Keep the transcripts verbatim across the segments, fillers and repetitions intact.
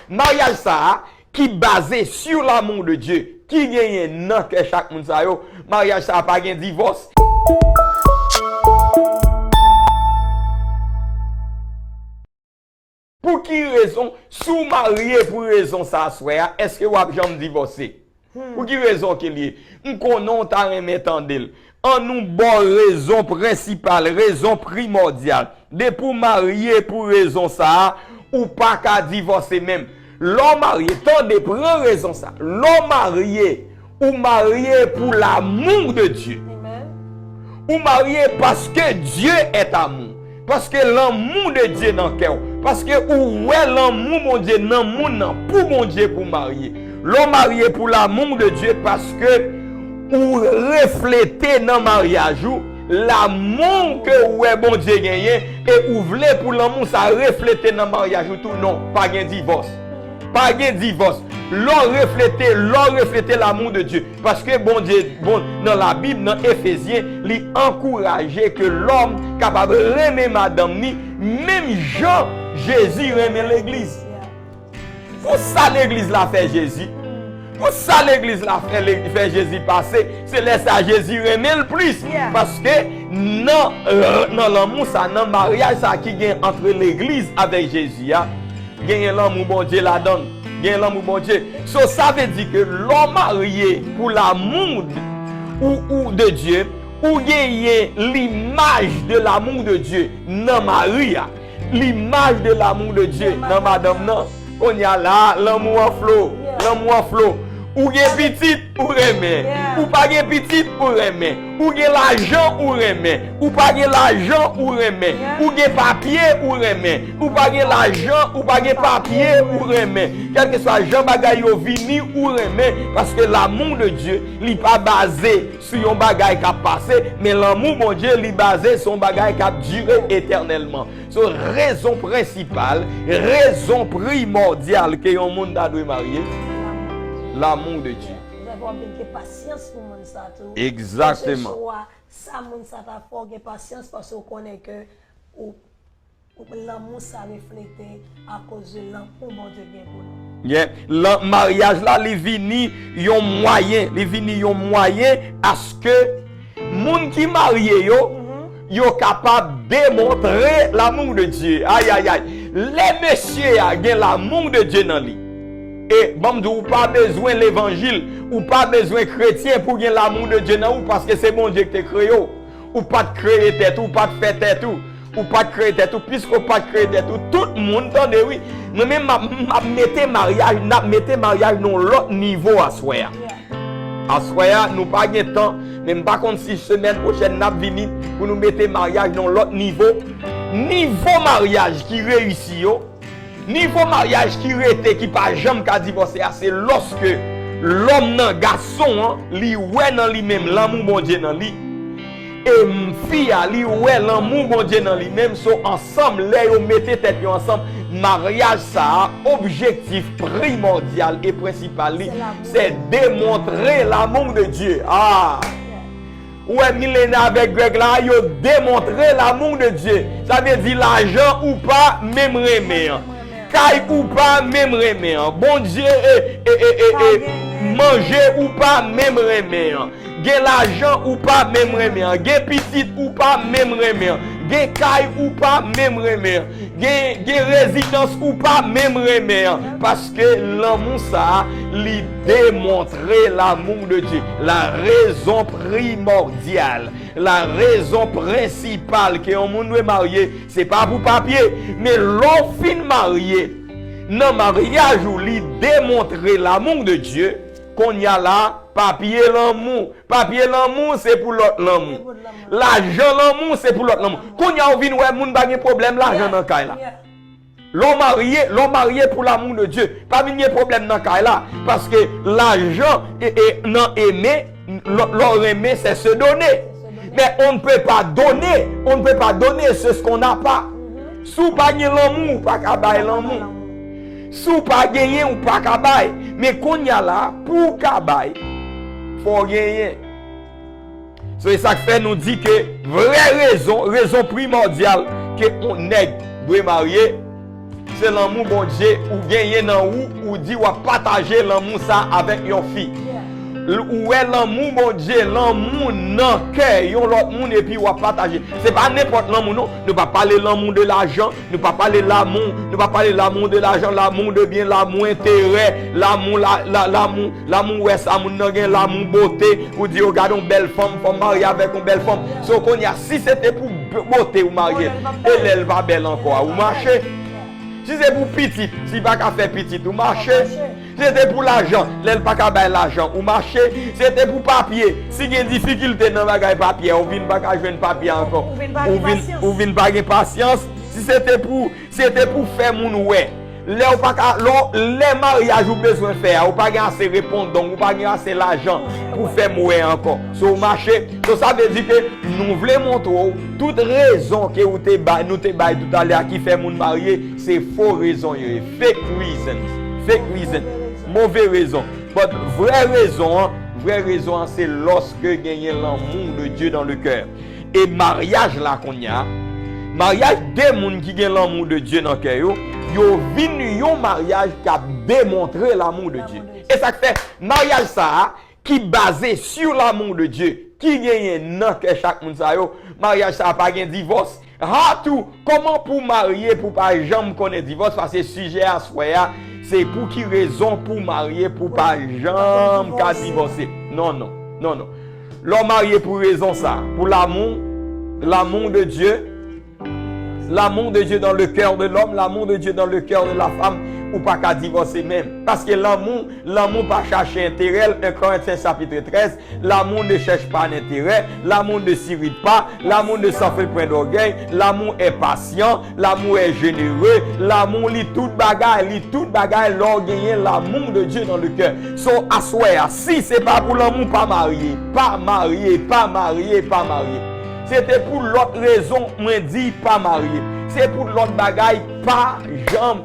Maryaj sa a, ki baze sur l'amour de Dieu, ki genyen nan kè chak moun sa yo, maryaj sa a pa gen divòs. Pou ki rezon, si w marye pou rezon sa aswè a, èske w ap janm divòse? Pou ki rezon ke l ye? M konnen w ta renmen tande l. An nou ba w rezon prensipal, rezon primòdyal. Depi w marye pou rezon sa a, ou pa ka divòse menm. Lè w marye, tande, pran rezon sa. Lè w marye, ou marye pour l'amour de Dieu. Ou marye paske Dieu est amour. Paske l'amour de Dieu nan kè w. Paske ou wè lanmou Bondye nan moun nan pou Bondye pou w marye. Lè w marye pour l'amour de Dieu, paske ou reflete nan maryaj ou lanmou ke ou wè Bondye genyen, e ou vle pou lanmou sa reflete nan maryaj ou tou. Non, pa gen divòs. Pa gen divòs. Lè w reflete, lè w reflete l'amour de Dieu. Paske Bondye, bon, nan Labib, nan Efezyen, li ankouraje ke lòm kapab renmen madanm ni, menm jan Jezi renmen legliz. Pou sa legliz la fè Jezi, pou sa legliz la fè, le- fè Jezi pase, se lè sa Jezi renmen l plis. Paske nan, nan lanmou sa, nan maryaj sa ki gen antre legliz avèk Jezi a, genyen lanmou Bondye ladan l. Genyen lanmou Bondye. So, sa vle di ke lè w marye pour l'amour ou, ou de Dieu, ou genyen l'image de l'amour de Dieu nan mari a. L'image de l'amour de Dieu nan madanm nan. Kounye a la, lanmou an flo. Lanmou an flo. Ou gen pitit, ou renmen. Ou pa gen pitit, ou renmen. Ou gen lajan, ou renmen. Ou pa gen lajan, ou renmen. Ou gen papye, ou renmen. Ou pa gen lajan, ou pa gen papye, ou renmen. Kèlkeswa jan bagay yo vini, ou renmen. Paske l'amour de Dieu, li pa baze sou yon bagay k ap pase, men lanmou Bondye, li baze sou yon bagay k ap dire etènèlman. So, rezon prensipal, rezon primòdyal ke yon moun ta dwe marye, l'amour de Dieu. Ou ta fè w ap vin gen pasyans pou moun sa tou. Egzakteman. Kèlkeswa sa moun sa ta fè, w gen pasyans paske w konnen ke ou, ou, lanmou sa reflete akoz de lanmou Bondye gen pou nou. Yeah. Lan, maryaj la, li vini yon mwayen, li vini yon mwayen aske moun ki marye yo, yo kapab demontre l'amour de Dieu. Ay, ay, ay. Lè mesye a gen l'amour de Dieu nan li. E ban m di w, ou pa bezwen levanjil, ou pa bezwen kretyen pou w gen l'amour de Dieu nan ou, paske se Bondye ki te kreye w. Ou pa t kreye tèt ou, ou pa t fè tèt ou, ou pa t kreye tèt ou, piske w pa t kreye tèt ou. Tout moun, tande wi, mwen menm m ap, m ap mete maryaj, n ap mete maryaj nan yon lòt nivo aswè a. Aswè a, nou pa gen tan, men m pa konn si semèn pwochèn n ap vini pou nou mete maryaj nan yon lòt nivo. Nivo maryaj ki reyisi yo, nivo maryaj ki rete, ki pa janm ka divòse a, se lòske lòm nan, gason an, li wè nan li menm lanmou Bondye nan li. E m, fi a, li wè lanmou Bondye nan li menm. So, ansanm, lè yo mete tèt yo ansanm, maryaj sa a, objektif primòdyal e prensipal li, se demontre l'amour de Dieu. Ah! Ou wè Milena avèk Greg la, yo demontre l'amour de Dieu. Sa vle di lajan ou pa menm renmen an. Kay ou pa menm renmen an. Bondye, e, e, e, e, e, manje ou pa menm renmen an. Gen lajan ou pa menm renmen an. Gen pitit ou pa menm renmen an. Gen kay ou pa menm renmen an. Gen, gen rezidans ou pa menm renmen an. Paske lanmou sa a, li demontre l'amour de Dieu. La raison primordiale, la raison principale ke yon moun dwe marye, se pa pou papye. Men lè w fin marye, nan maryaj ou, li demontre l'amour de Dieu. Kounye a la, papye lanmou. Papye lanmou, se pou lòt lanmou. Lajan lanmou, se pou lòt lanmou. Kounye a, ou vin wè moun pa gen pwoblèm lajan nan kay la. Lè w marye, lè w marye pour l'amour de Dieu, pa vin gen pwoblèm nan kay la. Paske lajan e, e, nan aimer, lè, lè w renmen, c'est se donner. Mais on ne peut pas donner, on ne peut pas donner ce qu'on n'a pas. Si w pa gen lanmou, ou pa ka bay lanmou. Si w pa genyen, ou pa ka bay. Men kounye a la, pou w ka bay, fò w genyen. So, e sa k fè nou di ke vrè rezon, rezon primòdyal ke yon nèg dwe marye, Se lanmou Bondye ou genyen nan ou, ou di w ap pataje lanmou sa avèk yon fi. L- Ou wè lanmou Bondye, lanmou nan kè yon lòt moun epi w ap pataje. Se pa nenpòt lanmou non. Nou pa pale lanmou de lajan, nou pa pale lanmou, nou pa pale lanmou de lajan, lanmou de byen, lanmou enterè, lanmou la, la, lanmou, lanmou wè sa moun nan gen, lanmou bote, ou di yo gade yon bèl fanm, fò m marye avèk yon bèl fanm. So kounye a, si se te pou b- bote ou marye, e lè l pa bèl ankò a, ou mache. Si se pou pitit, si pa ka fè pitit, ou mache. Si se te pou lajan, lè l pa ka bay lajan, ou mache. Si se te pou papye, si gen difikilte nan bagay papye, ou vin pa ka jwenn papye ankò. Ou vin pa gen pasyans. Ou vin pa gen pasyans. Si se te pou, si se te pou fè moun wè. Lè ou pa ka, lè, lè maryaj ou bezwen fè a, ou pa gen ase repondong, ou pa gen ase lajan pou fè m wè ankò. So ou mache, so sa vle di ke nou vle montre w tout rezon ke ou te bay, nou te bay toutalè a ki fè moun marye, se fo rezon yo ye. Fake reasons. Fake reason. Move rezon. But vrè rezon an, vrè rezon an se lòske genyen l'amour de Dieu dans le cœur. E maryaj la kounye a, maryaj de moun ki gen l'amour de Dieu nan kè yo, yo vin yon maryaj k ap demontre l'amour de Dieu. E sa k fè maryaj sa a, ki baze sur l'amour de Dieu, ki genyen nan kè chak moun sa yo, maryaj sa a pa gen divòs. How to, kòman pou w marye pou pa janm konnen divòs, paske sijè aswè a, se pou ki rezon pou w marye pou pa janm ka divòse. Non, non, non, non. Lè w marye pou rezon sa, pou l'amour, l'amour de Dieu, l'amour de Dieu dans le cœur de l'homme, l'amour de Dieu dans le cœur de la femme, ou pa ka divòse menm. Paske lanmou, lanmou pa chache enterè l, un Corinthiens chapitre treize, l'amour ne cherche pas l'intérêt, l'amour ne s'irrite pas, l'amour ne s'enfle point d'orgueil, l'amour est patient, l'amour est généreux, l'amour li tout bagay, li tout bagay lè w genyen l'amour de Dieu dans le cœur. So, aswè a, si se pa pou lanmou, pa marye, pa marye, pa marye, pa marye. Se te pou lòt rezon, mwen di pa marye. Se pou lòt bagay, pa janm.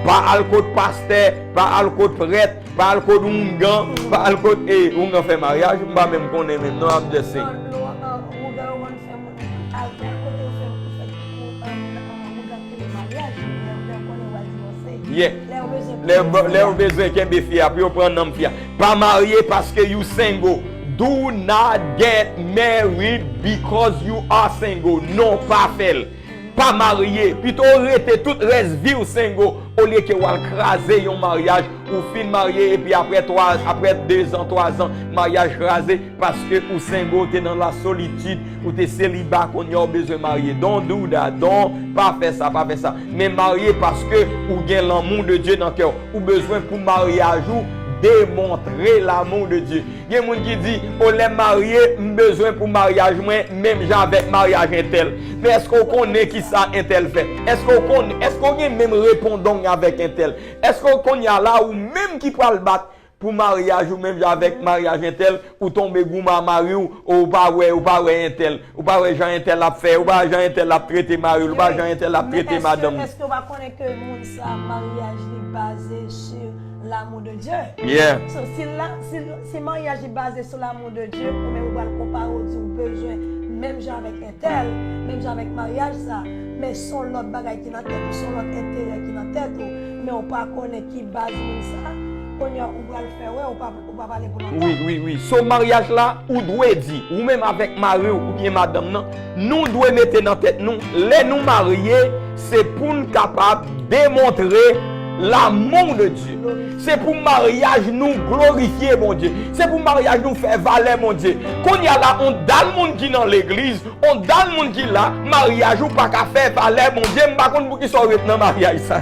Pa al kot pastè, pa al kot prèt, pa al kot oungan, pa al kot, e, oungan fè maryaj, m pa menm konnen menm non, I'm just saying. Non, non, non, oungan yo konn fè moun al fè kote yo fè pou fè pou, um, um, oungan ki gen maryaj, men oungan konnen w al divòse. Yeah. Lè yo bezwen Lè yo, lè yo bezwen kenbe fi a, pou yo pran nanm fi a. Pa marye paske you single. Do not get married because you are single. Non, pa fè l. Pa marye. Pito w rete tout rès vi w single, olye ke w al kraze yon maryaj, ou fin marye, epi aprè twa, aprè dezan, twazan, maryaj kraze, paske ou single, ou te nan la solitude, ou te seliba, kounye a w bezwen marye. Don't do that. Don't, pa fè sa, pa fè sa. Men marye paske ou gen l'amour de Dieu nan kè w. Ou bezwen pou maryaj ou demontre l'amour de Dieu. Gen moun ki di, o lè m marye, m bezwen pou maryaj mwen menm jan avèk maryaj entèl. Men èske w konnen ki sa entèl fè? Èske w konnen, èske w gen menm repondong avèk entèl? Èske w kounye a la ou menm ki pral bat pou maryaj ou menm jan avèk maryaj entèl, ou tonbe goumen a mari w, ou pa wè, ou pa wè entèl, ou pa wè jan entèl ap fè, ou pa wè jan entèl ap trete mari w, ou pa wè jan entèl ap trete madanm li. Èske w pa konnen ke moun sa maryaj li baze sou l'amour de Dieu? Yeah. So, si la, si, si maryaj li baze sou l'amour de Dieu, ou menm ou pral konpare w di w bezwen menm jan avèk entèl, menm jan avèk maryaj sa, men se yon lòt bagay ki nan tèt ou, se yon lòt enterè ki nan tèt ou, men ou pa konnen ki baz moun sa, kounye a ou pral fè wè, ou pa, ou pa pale pou lontan. Wi, wi, wi. So, maryaj la, ou dwe di, ou menm avèk mari w oubyen madanm nan, nou dwe mete nan tèt nou, lè nou marye, se pou n kapab demontre l'amour de Dieu. Se pou maryaj nou glorifye Bondye. Se pou maryaj nou fè valè Bondye. Kounye a la, on dal moun ki nan legliz, on dal moun ki la, maryaj ou pa ka fè valè Bondye. M pa konn poukisa w ret nan maryaj sa.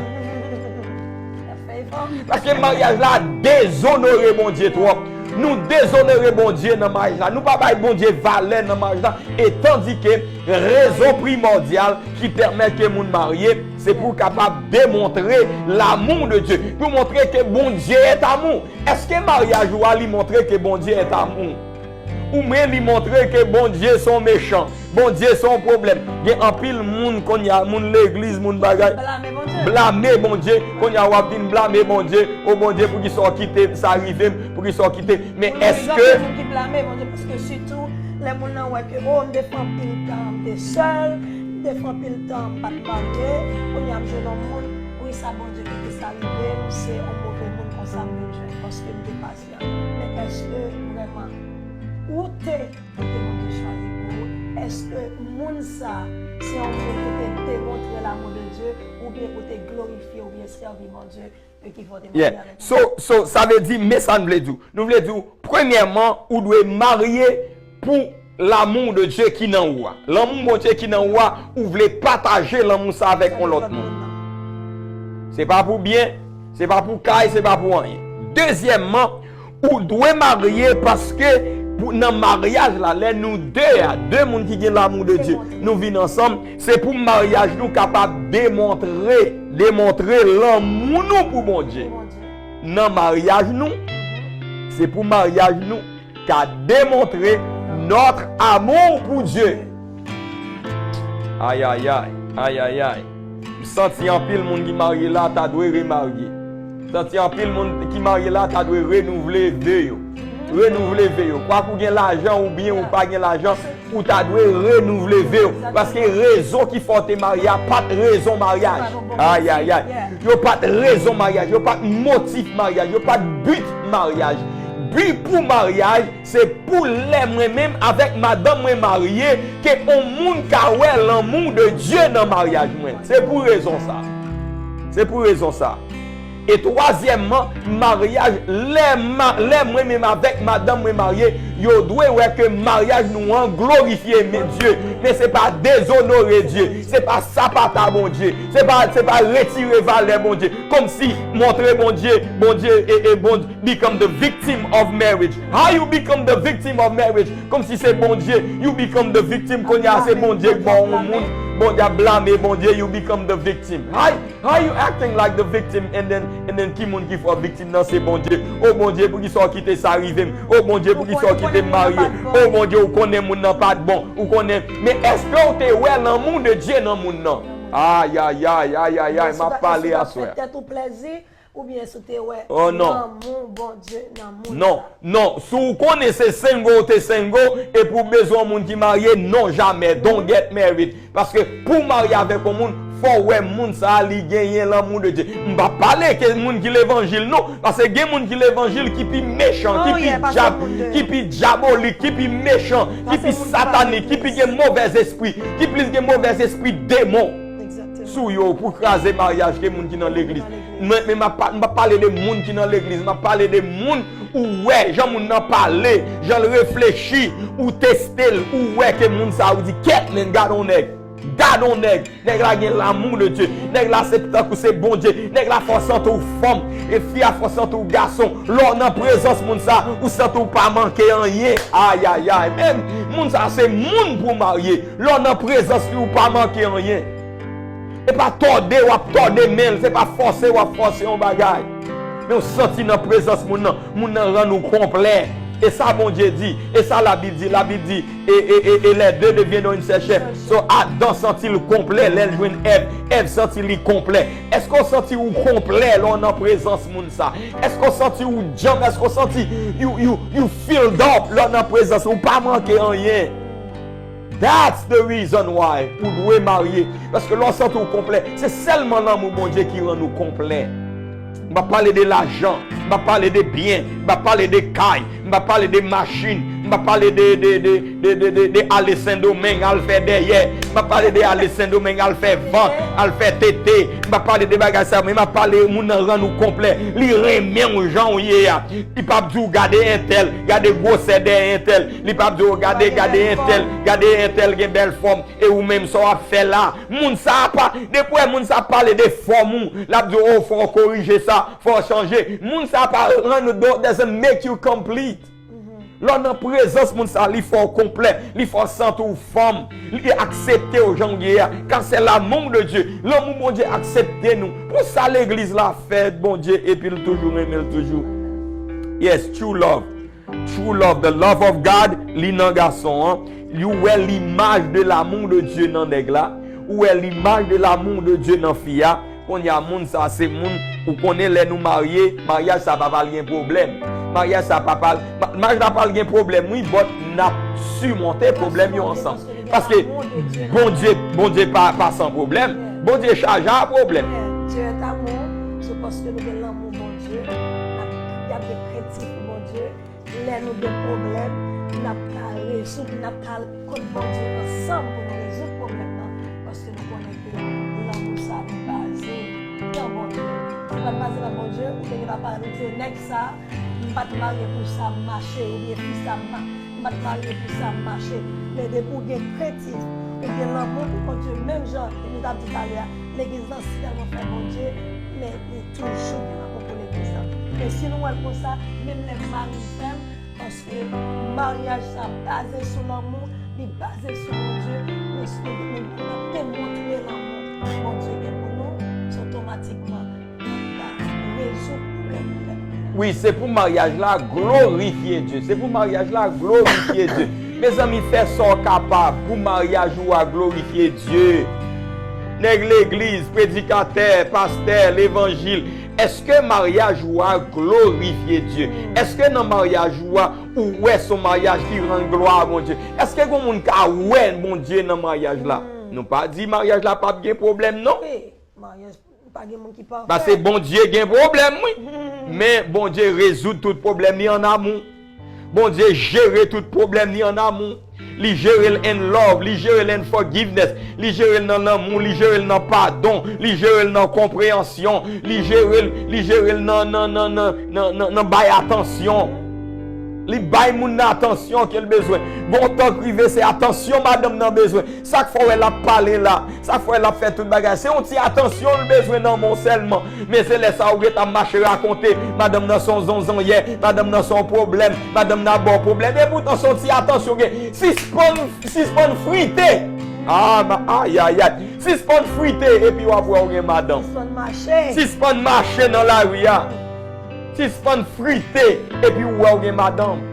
Paske maryaj la dezonore Bondye twòp. Nou dezonore Bondye nan maryaj la. Nou pa bay Bondye valè nan maryaj la. E tandike rezon primòdyal ki pèmèt ke moun marye, se pou w kapab demontre l'amour de Dieu, pou w montre ke Bondye est amour. Èske maryaj ou a li montre ke Bondye est amour? Oubyen li montre ke Bondye se yon mechan, Bondye se yon pwoblèm. Gen anpil moun kounye a, moun legliz, moun bagay, blame Bondye. Kounye a w ap vin blame Bondye. O Bondye, poukisa w kite sa rive m? Poukisa w kite? Men èske gen moun ki blame Bondye, paske sitou lè moun nan wè ke, o, m te fè anpil tan m te sèl, m te fè anpil tan m pa t marye, kounye a m jwenn yon moun, ou Sa Bondye kite sa rive m, se yon move moun konsa m vin jwenn, paske m te pasyan. Men èske vrèman ou te, ou te Bondye chwazi pou ou? Èske moun sa se yon moun ou te demontre l'amour de Dieu, oubyen ou te glorifye oubyen sèvi Bondye, e ki fè w te marye avèk li? So, so, sa vle di, men sa n vle di w. Nou vle di w, premyèman, ou dwe marye pou l'amour de Dieu ki nan ou a. Lanmou Bondye ki nan ou a, ou vle pataje lanmou sa avèk yon lòt moun. Se pa pou byen, se pa pou kay, se pa pou anyen. Dezyèmman, ou dwe marye paske pou, nan maryaj la, lè nou de a, de moun ki gen l'amour de Dieu, nou vin ansanm, se pou maryaj nou kapab demontre, demontre lanmou nou pou Bondye. Nan maryaj nou, se pou maryaj nou ka demontre notre amour pour Dieu. Ayayay, ayayay. M santi anpil moun ki marye la ta dwe remarye. M santi anpil moun ki marye la ta dwe renouvle ve yo. Renouvle ve yo. Kwak ou gen lajan oubyen ou pa gen lajan, ou ta dwe renouvle ve w. Paske rezon ki fè w te marye a pa t rezon maryaj. Ayayay. Yo pa t rezon maryaj. Yo pa t motif maryaj. Yo pa t but maryaj. Bi pou maryaj, se pou lè mwen menm avèk madanm mwen marye, ke on moun ka wè l'amour de Dieu nan maryaj mwen. Se pou rezon sa. Se pou rezon sa. E twazyèmman, maryaj, lè, ma, lè mwen menm avèk madanm mwen marye, yo dwe wè ke maryaj nou an glorifye men Dye, men se pa dezonore Dye, se pa sapata Bondye, se pa, se pa retire valè Bondye, kòmsi montre Bondye, Bondye, e, e Bondye become the victim of marriage. How you become the victim of marriage? Kòmsi se Bondye, you become the victim, kounye a se Bondye k ba w yon moun, Bondye ap blame Bondye, you become the victim. How, how you acting like the victim and then, and then ki moun ki fè w viktim nan se Bondye. O Bondye, poukisa w kite sa rive m? O Bondye, poukisa w kite m marye? O Bondye, ou konnen moun nan pa t bon. Ou konnen. Men èske w te wè l'amour de Dieu nan moun nan? Ayayay, ayayay, m ap pale aswè a. Tèt ou plèzi, oubyen si w te wè lanmou Bondye nan moun nan. Non, non. Si w konnen se single ou te single, epi w bezwen yon moun ki marye, non, jamè. Don't get married. Paske pou w marye avèk yon moun, fò w wè moun sa a, li genyen lanmou de Dye. M p ap pale ke moun ki levanjil, non. Paske gen moun ki levanjil ki pi mechan, ki pi dyab, ki pi dyabolik, ki pi mechan, ki pi satanik, ki pi gen movèzespri, ki plis gen movèzespri demon sou yo pou kraze maryaj ke moun ki nan legliz. Men, men m ap pa, m p ap pale de moun ki nan legliz, m ap pale de moun ou wè jan moun nan pale, jan l reflechi, ou teste l, ou wè ke moun sa a, ou di, "Kèt, men, gad on nèg, gad on nèg, nèg la gen l'amour de Dieu, nèg la se tankou se Bondye, nèg la fè w santi w fanm, e fi a fè w santi w gason." Lè w nan prezans moun sa a, ou santi w pa manke anyen. Ayayay, men moun sa a se moun pou w marye. Lè w nan prezans li, ou pa manke anyen. E pa tòde w ap tòde men l, se pa fòse w ap fòse yon bagay. Men w santi nan prezans moun nan, moun nan rann ou konplè. E sa Bondye di, e sa Labib di, Labib di, e, e, e, e les deux deviendront une seule chair. So, Adan santi l konplè lè l jwenn Èv, Èv santi li konplè. Èske w santi w konplè lè w nan prezans moun sa? Èske w santi w djanm? Èske w santi you, you, you filled up lè w nan prezans? Ou pa manke anyen. That's the reason why ou dwe marye. Paske lè w santi w konplè, se sèlman lanmou Bondye ki rann ou konplè. M pa pale de lajan, m pa pale de byen, m pa pale de kay, m pa pale de machin, m pa pale de, de, de, de, de, de, de ale Sendomeng, al fè dèyè, m pa pale de ale Sendomeng, al fè vant, al fè tete, m pa pale de bagay sa, men m ap pale moun nan rann ou konplè, li renmen w jan w ye a. Li p ap di w gade entèl, gade gwosè dèyè entèl. Li p ap di w gade, gade entèl, gade entèl gen bèl fòm. E ou menm sa w ap fè la? Moun sa a pa, depi w wè moun sa ap pale de fòm ou, l ap di w, "Oh, fò w korije sa, fò w chanje." Moun sa a pa rann ou, doesn't make you complete. Lè w nan prezans moun sa a, li fè w konplè, li fè w santi w fanm, li aksepte w jan w ye a. Car c'est l'amour de Dieu. Lanmou Bondye aksepte nou. Pou sa legliz la fè Bondye epi l toujou renmen l toujou. Yes, true love. True love, the love of God, li nan gason an. Ou wè l'image de l'amour de Dieu nan nèg la. Ou wè l'image de l'amour de Dieu nan fi a. Kounye a, moun sa se moun, ou konnen lè nou marye, maryaj sa pa pral gen pwoblèm. Maryaj sa pa pral, ma-, maryaj la pral gen pwoblèm, wi, but n ap simonte pwoblèm yo ansanm. Paske Bondye, Bondye pa, pa san pwoblèm. Bondye chaje a pwoblèm. Dieu est amour. paske nou gen lanmou Bondye, n ap, y ap gen krentif pou Bondye. Lè nou gen pwoblèm, n ap ka rezoud, n ap ka al kot Bondye ansanm pou nou rezoud pwoblèm nan, paske nou konnen ke lanmou sa a li baze nan Bondye. Si l pa t baze nan Bondye, ou te gentan pale, ou di, nèg sa, m pa t marye pou sa m mache, oubyen fi sa m ma-, m pa t marye pou sa m mache. Men depi w gen krentif, ou gen lanmou pou Bondye, menm jan nou t ap di talè a, legliz lan si tèlman fè Bondye, men li toujou gen lanmou pou legliz lan. Men si nou wè l konsa, menm lè mari m fè m, paske maryaj sa baze sou lanmou, li baze sou Bondye, nou, nou, nou, nou demontre lanmou Bondye gen pou nou, se otomatikman, nou ka rezoud pwoblèm nou. Wi, se pou maryaj la glorifye Dye. Se pou maryaj la glorifye Dye. Mezanmi, fè sa w kapab pou maryaj ou a glorifye Dye. Nèg legliz, predikatè, pastè, levanjil, èske maryaj ou a glorifye Dye? Èske nan maryaj ou a, ou wè se yon maryaj ki rann glwa a Bondye? Èske gen moun ka wè Bondye nan maryaj la? Nou pa di maryaj la p ap gen pwoblèm, non. Wi, maryaj, pa gen moun ki pafè. Paske Bondye gen pwoblèm, wi. Men Bondye rezoud tout pwoblèm li an amou. Bondye jere tout pwoblèm li an amou. Li jere l in love, li jere l in forgiveness, li jere l nan lanmou, li jere l nan padon, li jere l nan konpreyansyon, li jere l, li jere l nan, nan, nan, nan, nan, nan, nan bay atansyon. Li bay moun nan atansyon ke l bezwen. Gon tan k rive, se atansyon madanm nan bezwen. Sa k fè w wè l ap pale la, sa k fè w wè l ap fè tout bagay. Se yon ti atansyon l bezwen nan men w sèlman. Men se lè sa ou gentan mache rakonte, madanm nan se yon zonzonyè, madanm nan se yon pwoblèm, madanm nan ba w pwoblèm. Epoutan se yon ti atansyon gen. Sispann, sispann frite. Ah, ma, ayayay. Sispann frite epi w ap wè w gen madanm. Sispann mache. Sispann mache nan lari a. Sispann frite epi w wè w gen madanm.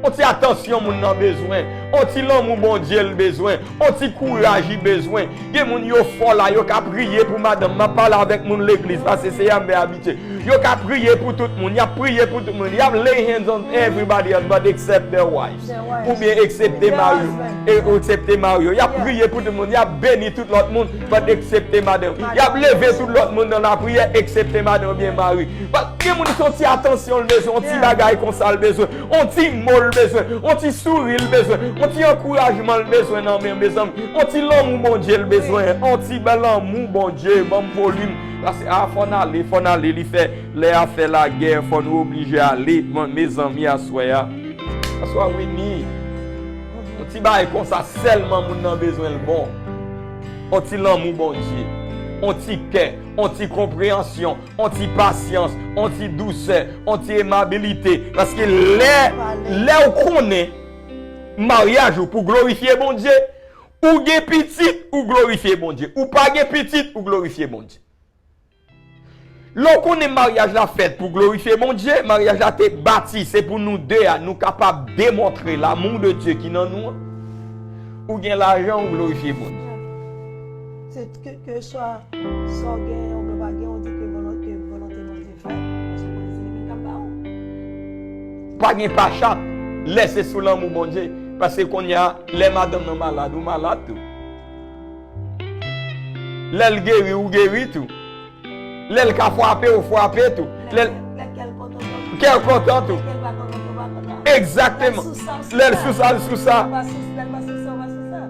On ti atansyon moun nan bezwen. On ti lanmou Bondye l bezwen. On ti kouraj li bezwen. Gen moun yo fò la, yo ka priye pou madanm. M ap pale avèk moun legliz, paske se a m abitye. Yo ka priye pou tout moun. Y ap priye pou tout moun. Y ap lay hands on everybody else but except their wives. Oubyen eksepte mari yo. E, eksepte mari yo. Y ap priye pou tout moun. Y ap beni tout lòt moun but eksepte madanm. Y ap leve tout lòt moun nan lapriyè eksepte madanm oubyen mari. But gen moun ki on ti atansyon l bezwen, on ti bagay konsa l bezwen, on ti mo l bezwen, on ti souri l bezwen, on ti ankourajman l bezwen nan men, mezanmi. On ti lanmou Bondye l bezwen, on ti bèl lanmou Bondye, ban m volim. Paske, a, fò n ale, fò n ale, li fè, lè a fè lagè, fò nou oblije ale, mezanmi, aswè a. Aswè a, wi, ni. On ti bagay konsa sèlman moun nan bezwen l bon. On ti lanmou Bondye, on ti kè, on ti konpreyansyon, on ti pasyans, on ti dousè, on ti emabilite. Paske lè, lè w konnen maryaj ou pou glorifye Bondye, ou gen pitit, ou glorifye Bondye. Ou pa gen pitit, ou glorifye Bondye. Lè w konnen maryaj la fèt pou glorifye Bondye, maryaj la te bati, se pou nou de a, nou kapab demontre l'amour de Dieu ki nan nou an. Ou gen lajan, ou glorifye Bondye. Se ke, ke swa sa w genyen oubyen w pa genyen, ou di ke volonte, volonte Bondye fèt. Paske w konnen se li menm k ap ba ou. Pa gen pa chat, lè se sou lanmou Bondye. Paske kounye a, lè madanm nan malad, ou malad tou. Lè l geri, ou geri tou. Lè l ka frape, ou frape tou. Lè l, lè kè l kontan tou. Kè l kontan tou. Lè kè l pa kontan tou, pa kontan. Egzakteman. Lè l sou sa, l sou sa. Lè l pa sou sa, l pa sou sa, ou pa sou sa.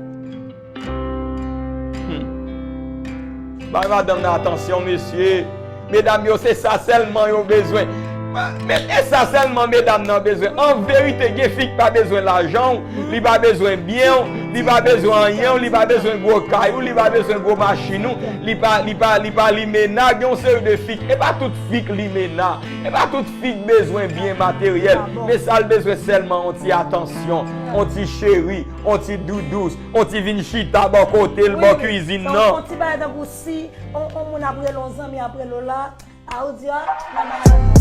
Hmm. Bay madanm nan atansyon, mesye. Medam yo, se sa sèlman yo bezwen. Men, e sa sèlman medam nan bezwen. An verite, gen fi k pa bezwen lajan w, li pa bezwen byen w, li pa bezwen anyen w, li pa bezwen gwo kay ou, li pa bezwen gwo machin ou, li pa, li pa, li pa limena. Gen yon seri de fi k, e pa tout fi k limena, e pa tout fi k bezwen byen materyèl, men sa l bezwen sèlman yon ti atansyon, yon ti cheri, yon ti doudous, yon ti vin chita bò kote l, bò kwizin nan. Yon ti bagay tankou si yon, yon moun ap rele w, yon zanmi ap rele w la, a ou di, a, madanm.